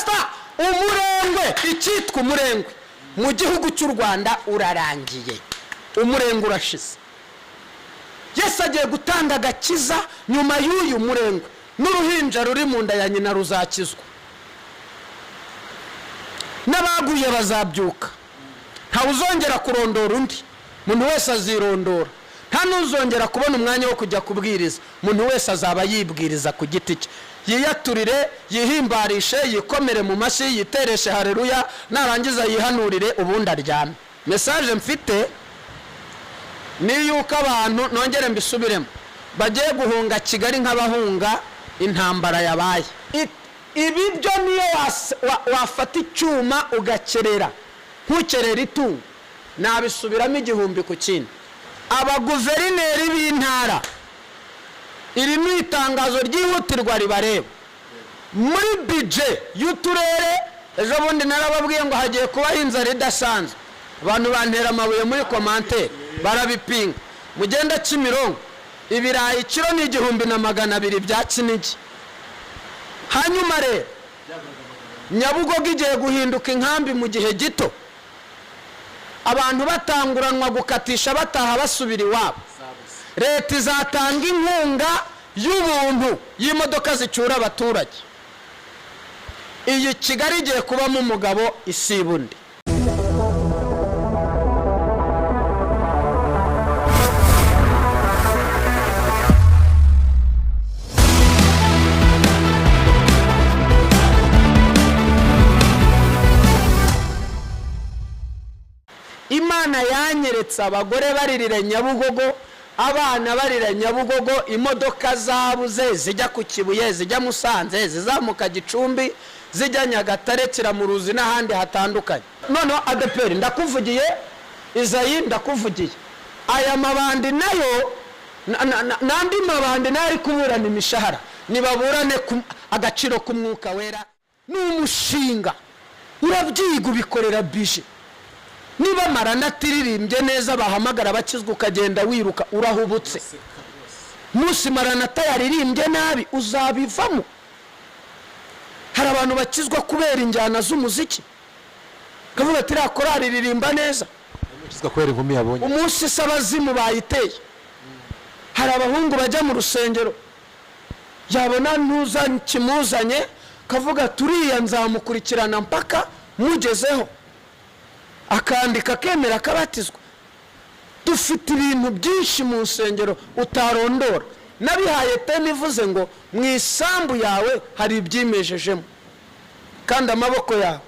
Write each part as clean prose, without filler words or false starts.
Pasita, umurengwe, icyitwa umurengwe mu gihugu cy'u Rwanda urarangiye, umurengwe urashize. Yesu agiye gutanga agakiza nyuma y'uyu murengwe, n'uruhinja ruri mu nda ya nyina ruzakizwa, n'abaguye bazabyuka. Ntawe uzongera kurondora undi, umuntu wese azirondora. Nta n'uzongera kubona umwanya wo kujya kubwiriza, umuntu wese azaba yibwiriza ku giti cye, yiyaturire, yihimbarishe, yikomere mu mashyi, yitereshe hareruya, narangiza yihanurire, ubundi aryame. Message mfite ni yuko abantu, nongere mbisubiremo, bagiye guhunga Kigali nk'abahunga intambara yabaye. Ibi byo niyo wafata icyuma ugakerera ntukerere itungo, nabisubiramo 1000 ku kindi. Abaguverineri b'intara, iri ni itangazo ryihutirwa ribareba muri budget y'uturere. Ejo bundi narababwiye ngo hagiye kubaho inzara idasanzwe, abantu bantera amabuye muri commentaire, barabipinga. Mugenda Kimironko, ibirayi kiro ni 1200 bya Kinigi. Hanyuma rero Nyabugogo igiye guhinduka inkambi mu gihe gito, abantu batanguranwa gukatisha bataha basubira iwabo. Leta izatanga inkunga y'ubuntu y'imodoka zicyura abaturage. Iyi Kigali igiye kubamo umugabo isiba undi. Imana yanyeretse abagore baririra Nyabugogo, abana barira Nyabugogo, imodoka zabuze zijya ku Kibuye, zijya Musanze, zizamuka Gicumbi, zijya Nyagatare, Kiramuruzi n'ahandi hatandukanye. Noneho ADEPR ndakuvugiye, Izayi ndakuvugiye, aya mabandi nayo n'andi mabandi nayo ari kuburana imishahara, nibaburane agaciro k'umwuka wera. Ni umushinga urabyiga, ubikorera budget. Niba Maranatha iririmbye neza, bahamagara abakizwa ukagenda wiruka, urahubutse. Munsi Maranatha yaririmbye nabi, uzabivamo. Hari abantu bakizwa kubera injyana z'umuziki, kavuga ati iriya korari iririmba neza. Ukizwa kubera inkumi yabonye. Umunsi se abazimu bayiteye. Hari abahungu bajya mu rusengero, yabona ntuza kimuzanye, kavuga turiya nzamukurikirana mpaka mugezeho, akandika akemera akabatizwa. Dufite ibintu byinshi mu nsengero utarondora. Nabihaye thème ivuze ngo mu isambu yawe hari ibyimejejemo, kandi amaboko yawe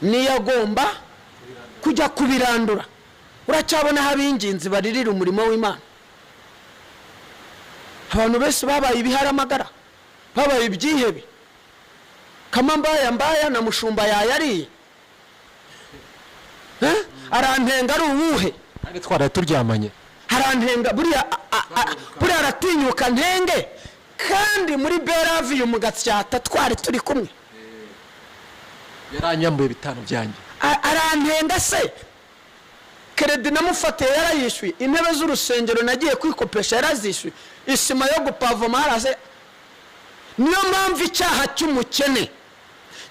niyo agomba kujya kubirandura. Uracyabonaho ab'ingenzi baririra umurimo w'Imana. Abantu benshi babaye ibiharamagara, babaye ibyihebe. Kama mbaya mbaya na mushumba yayariye. Arantenga ari uwuhe? Kandi twaraye turyamanye. Arantenga buriya aratinyuka ntenge, kandi muri Beraviyu mu Gasyata twari turi kumwe. Yaranyambuye 5 byanjye. Arantenga se crédit namufatiye yarayishyuye, intebe z'urusengero nagiye kwikopesha yarazishyuye, isima yo gupavoma haraze. Niyo mpamvu icyaha cy'umukene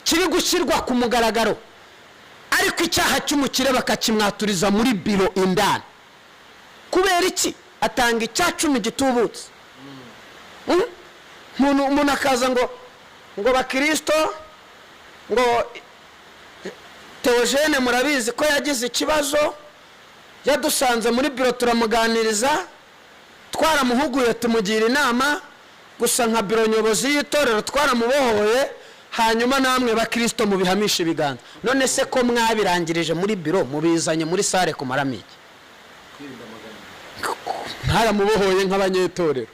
kiri gushyirwa ku mugaragaro, ariko icyaha cy'umukire bakakimwaturiza muri biro indani. Kubera iki? Atanga icya cumi gitubutse. Umuntu akaza ngo bakirisito, ngo Theogene murabizi ko yagize ikibazo, yadusanze muri biro turamuganiriza, twaramuhuguye, tumugira inama, gusa nka biro nyobozi y'itorero twaramubohoye, hanyuma namwe bakirisito mubihamisha ibiganza. None se ko mwabirangirije muri biro, mubizanye muri salle kumaramo iki? Mwaramubohoye nk'abanyetorero,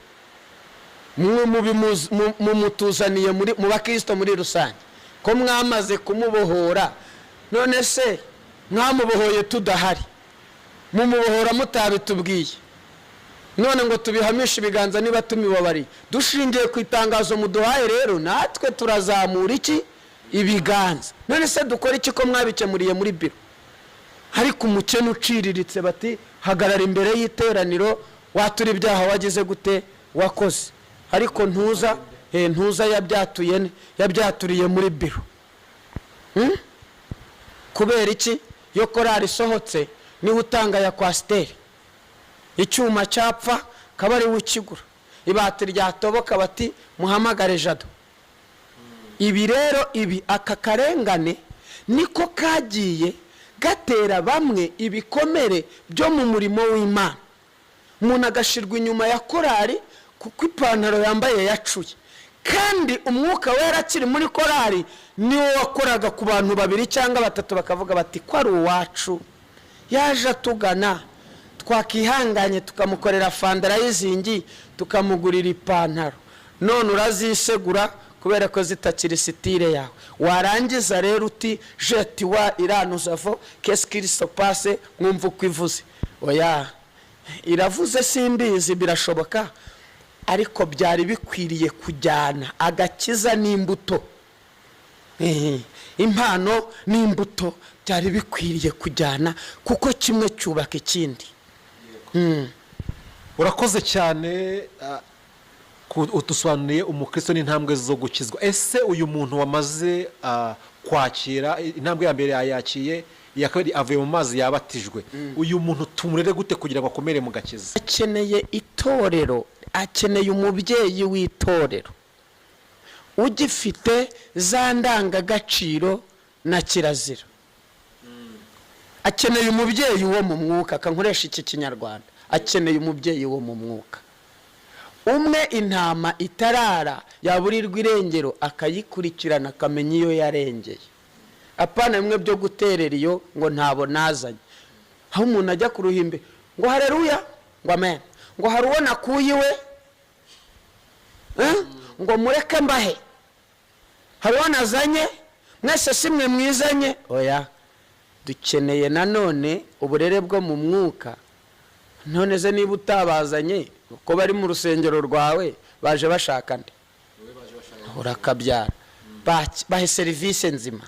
mumutuzaniye mu bakirisito muri rusange, ko mwamaze kumubohora. None se mwamubohoye tudahari, mumubohora mutabitubwiye, none ngo tubihamishe ibiganza niba tumibabariye? Dushingiye ku itangazo muduhaye rero, natwe turazamura iki? Ibiganza. None se dukora iki ko mwabikemuriye muri biro? Ariko umukene uciriritse bati hagarara imbere y'iteraniro watura ibyaha wagize gute wakoze, ariko ntuza. Ntuza yabyatuye yabyaturiye muri biro. Kubera iki? Iyo korari isohotse niwe utanga ya coaster, icyuma cyapfa akaba ariwe ukigura, ibati ryatoboka bati muhamagare Jado. Ibi rero, ibi aka karengane niko kagiye gatera bamwe ibikomere byo mu murimo w'Imana. Umuntu agashirwa inyuma ya korari kuko ipantaro yambaye yacuye, kandi Umwuka Wera akiri muri korari niwo wakoraga ku bantu babiri cyangwa batatu, bakavuga bati ko ari uwacu, yaje atugana, twakihanganye tukamukorera fundraising, tukamugurira ipantaro. None urazisegura kubera ko zitakiri style yawe. Warangiza rero uti jeti wa iranuzavo kesikiriso pase, mwumva uko ivuze. Oya, iravuze simbizi, birashoboka, ariko byari bikwiriye kujyana agakiza n'imbuto. Impano n'imbuto byari bikwiriye kujyana, kuko kimwe cyubaka ikindi. Urakoze cyane, udusobanuriye umukristo n'intambwe zo gukizwa. Ese uyu muntu wamaze kwakira intambwe ya mbere, yayakiye, iya kabiri, avuye mu mazi, yabatijwe, uyu muntu tumurere gute kugira ngo akomere mu gakiza? Akeneye itorero, akeneye umubyeyi w'itorero ugifite za ndangagaciro na kirazira. Akeneye umubyeyi wo mu mwuka, akankoresha iki Kinyarwanda, akeneye umubyeyi wo mu mwuka umwe intama itarara yaburirwa irengero akayikurikirana, akamenya iyo yarengeye, apana bimwe byo guterera iyo ngo ntabo nazanye, aho umuntu ajya ku ruhimbi ngo hareruya, ngo amen, ngo hari uwo nakuye iwe, eh? Ngo mureke mbahe, hari uwo nazanye, mwese si mwe mwizanye. Oya, dukeneye nanone uburere bwo mu mwuka. None se niba utabazanye ko bari mu rusengero rwawe, baje bashaka nde? Urakabyara. Bahe serivisi nzima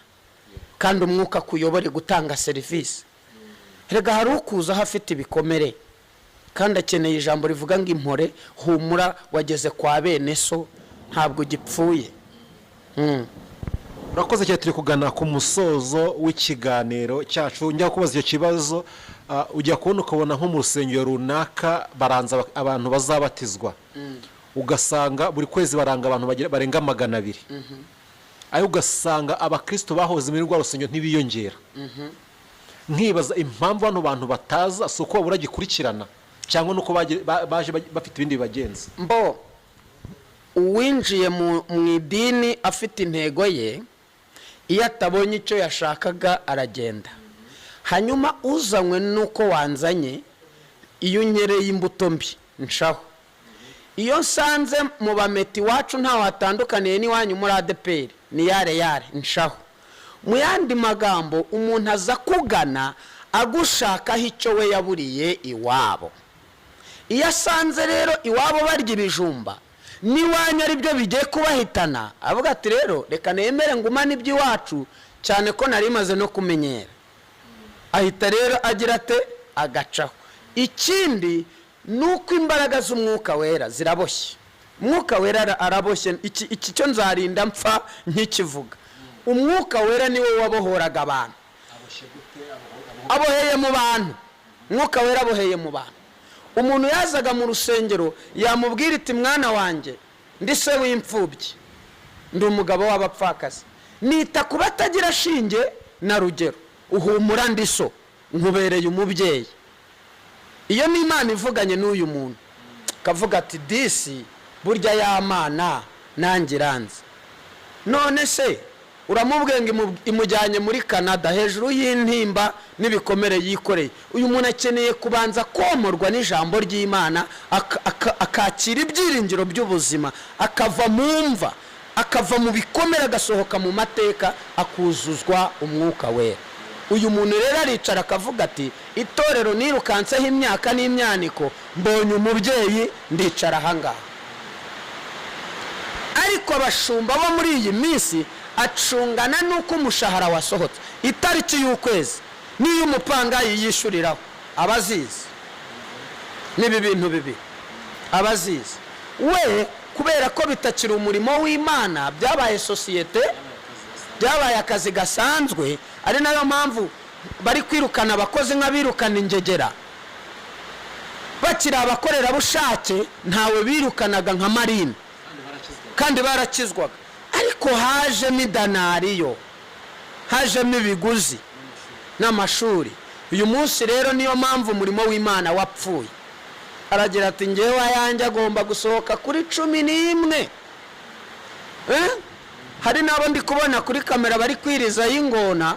kandi umwuka akuyobore gutanga serivisi. Rega hari ukuza aho afite ibikomere kandi akeneye ijambo rivuga ngo impore, humura, wageze kwa bene so, ntabwo ugipfuye. Urakoze cyane. Turi kugana ku musozo w'ikiganiro cyacu. Njya kubaza icyo kibazo, ujya kubona ukabona nko mu rusengero runaka baranza abantu bazabatizwa, ugasanga buri kwezi baranga abantu barenga 200, ariko ugasanga abakristo bahoze muri rwa rusengero ntibiyongera. Nkibaza impamvu bano bantu bataza, si uko babura gikurikirana cyangwa nuko baje bafite ibindi bibagenza? Mbo uwinjiye mu idini afite intego ye, iyo atabonye icyo yashakaga aragenda. Hanyuma uzanywe n'uko wanzanye, iyo unyereye imbuto mbi nshaho. Iyo nsanze mu bameti iwacu ntaho hatandukaniye n'iwanyu muri ADEPR, ni yare yare, nshaho. Mu yandi magambo, umuntu aza kugana agushakaho icyo we yaburiye iwabo. Iyo asanze rero iwabo barya ibijumba n'iwanyu ari byo bigiye kubahitana, avuga ati rero reka nemere ngumane iby'iwacu, cyane ko nari maze no kumenyera. Ahita rero agira ate? Agacaho. Ikindi ni uko imbaraga z'Umwuka Wera ziraboshye. Umwuka Wera araboshye. Iki cyo nzarinda mpfa nkikivuga. Umwuka Wera niwe wabohoraga abantu. Aboheye mu bantu, Umwuka Wera aboheye mu bantu. Umuntu yazaga mu rusengero, yamubwira iti mwana wanjye, ndi se w'imfubyi, ndi umugabo w'abapfakazi, nita ku batagira shinge na rugero, uhumura, ndi so, nkubereye umubyeyi. Iyo ni Imana ivuganye n'uyu muntu, akavuga ati disi burya ya Mana nanjye iranze. None se uramubwiye ngo imujyanye muri Canada hejuru y'intimba n'ibikomere yikoreye? Uyu muntu akeneye kubanza komorwa n'ijambo ry'Imana, akakira ibyiringiro by'ubuzima, akava mu mva, akava mu bikomere, agasohoka mu mateka, akuzuzwa Umwuka Wera. Uyu muntu rero aricara akavuga ati itorero nirukanseho imyaka n'imyaniko, mbonye umubyeyi, ndicara ahangaha. Ariko abashumba bo muri iyi minsi acungana n'uko umushahara wasohotse, itariki y'ukwezi n'iyo umupangayi yishyuriraho abazizi. N'ibi bintu bibiri abazizi we. Kubera ko bitakiri umurimo w'Imana, byabaye sosiyete, byabaye akazi gasanzwe. Ari nayo mpamvu bari kwirukana abakozi nk'abirukana ingegera. Bakiri abakorerabushake, ntawe birukanaga nka marine kandi barakizwaga. Ariko hajemo idanariyo, hajemo ibiguzi n'amashuri. Uyu munsi rero niyo mpamvu umurimo w'Imana wapfuye. Aragira ati: "Ngewe ayanjye agomba gusohoka kuri 11." Eh? Hari n'abo ndi kubona kuri kamera bari kwiriza y'ingona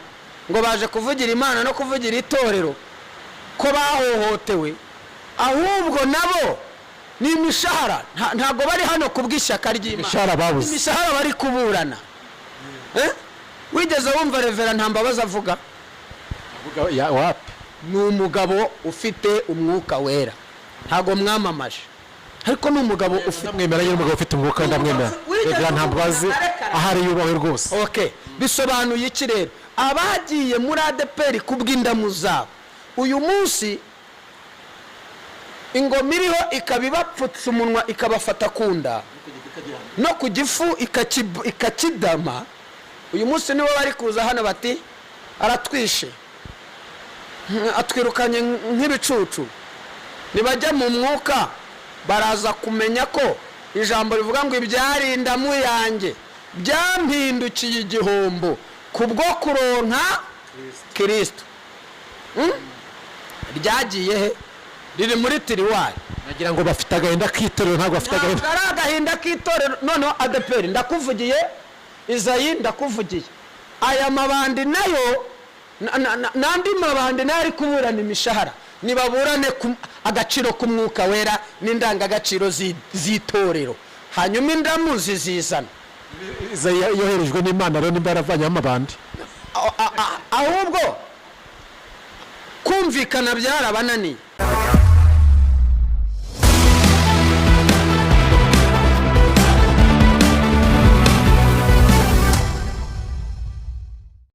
ngo baje kuvugira Imana no kuvugira itorero ko bahohotewe. Ahubwo nabo ni imishahara. Ntabwo bari hano ku bw'ishyaka ry'Imana. Imishahara babuze. Imishahara bari kuburana. Eh? Wigeze wumva Reverend Ntambabazi avuga? Ya, wapi. Ni umugabo ufite Umwuka Wera. Ntabwo mwamamaje, ariko ni umugabo ufite Ndamwemera nyine, umugabo ufite umwuka, ndamwemera. Wigeze Reverend Ntambabazi arekara. Ahari yubahwe rwose. OK, bisobanuye iki rero? Abagiye muri ADEPR kubw'indamu zabo, uyu munsi ingoma iriho ikaba ibapfutse umunwa, ikabafata ku nda no ku gifu, ikakidama. Uyu munsi nibo bari kuza hano bati: "Aratwishe, atwirukanye nk'ibicucu." Nibajya mu mwuka baraza kumenya ko ijambo rivuga ngo: "Ibyari indamu yanjye byampindukiye igihombo kubwo kuronka Kirisito." Ryagiye he? Riri muri tiroir. Nagira ngo bafite agahinda k'itorero, ntabwo bafite Ntabwo agahinda. ari agahinda k'itorero. Noneho ADEPR ndakuvugiye, Izayi ndakuvugiye, aya mabandi nayo n'andi mabandi nayo ari kuburana imishahara, nibaburane ku agaciro k'Umwuka Wera n'indangagaciro z'itorero, hanyuma indamu zizizana. Izayi yoherejwe n'Imana rero, nimba yaravanyeho amabandi. Ahubwo kumvikana byarabananiye.